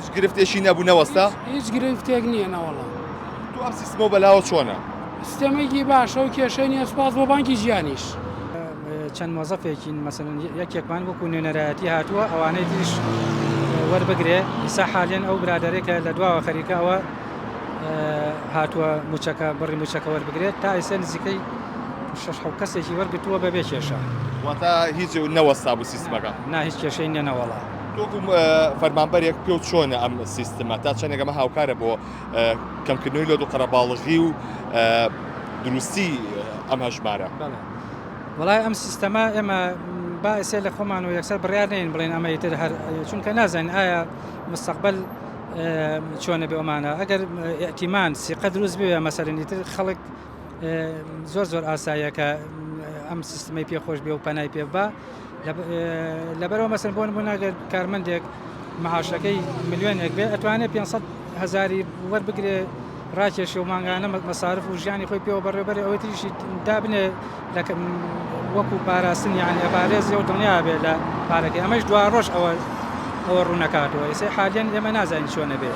هیچ گرفتێکی نەبوو نەوەستا؟ هیچ گرفتێک نییە نەوەڵا. تۆ ئەم سیستمەو بەلاوە چۆنە؟ سیستەمێکی باشە و کێشەی نییە سوپاس بۆ بانکی جیهانیش. چەند مۆزەفێکین مەسەلەن یەکێکمان وەکو نوێنەرایەتی هاتووە ئەوانەی تریش وەربگرێ ئیسا حالیەن ئەو برادەرەی کە لە دواوە خەریکە ئەوە هاتووە موچەکە بڕی موچەکە وەربگرێت تا ئیسە نزیکەی شەش حەوت کەسێکی وەرگرتووە بەبێ کێشە. واتە هیچ نەوەستا بوو سیستمەکە؟ نا هیچ کێشەی نیە نەوەڵا. تۆ وەکو فەرمانبەرێک پێو چۆنە ئەم سیستمە تا چەندێک ئەمە هاوکارە بۆ کەمکردنەوەی لۆد و قەرەباڵغی و دروستی ئەم هەژمارە؟ بەڵێ وەڵای ئەم سیستەمە ئێمە با ئێسێ لە خۆمان و یەکسەر بڕیار نەین بڵێن ئەمە ئیتر هەر چونکە نازانین ئایا مستەقبل چۆنە بێ ئەمانە ئەگەر ئیعتیمان سیقە دروست بێ مەسەرەن ئیتر خەڵک زۆر زۆر ئاساییە کە ئەم سیستمەی پێ خۆش بێ و پەنای پێ بە لەبەرەوە مەسن بۆن بوو ناگەر کارمەندێک معاشەکەی ملیۆنێک بێ ئەتوانێت 500 هزاری وەربگرێ ڕاکێشێ و مانگانە مەسارف و ژیانی خۆی پێوە بەڕێوبەرێ ئەوەی تریشی دابنێ لە وەکو پاراستن یان ئەپارێزێ و دڵنیا بێ لە پارەکەی ئەمەش دوا ڕۆژ ئەوە ئەوە ڕوونەکاتەوە ئێستا حالیان ئێمە نازانین چۆنە بێ.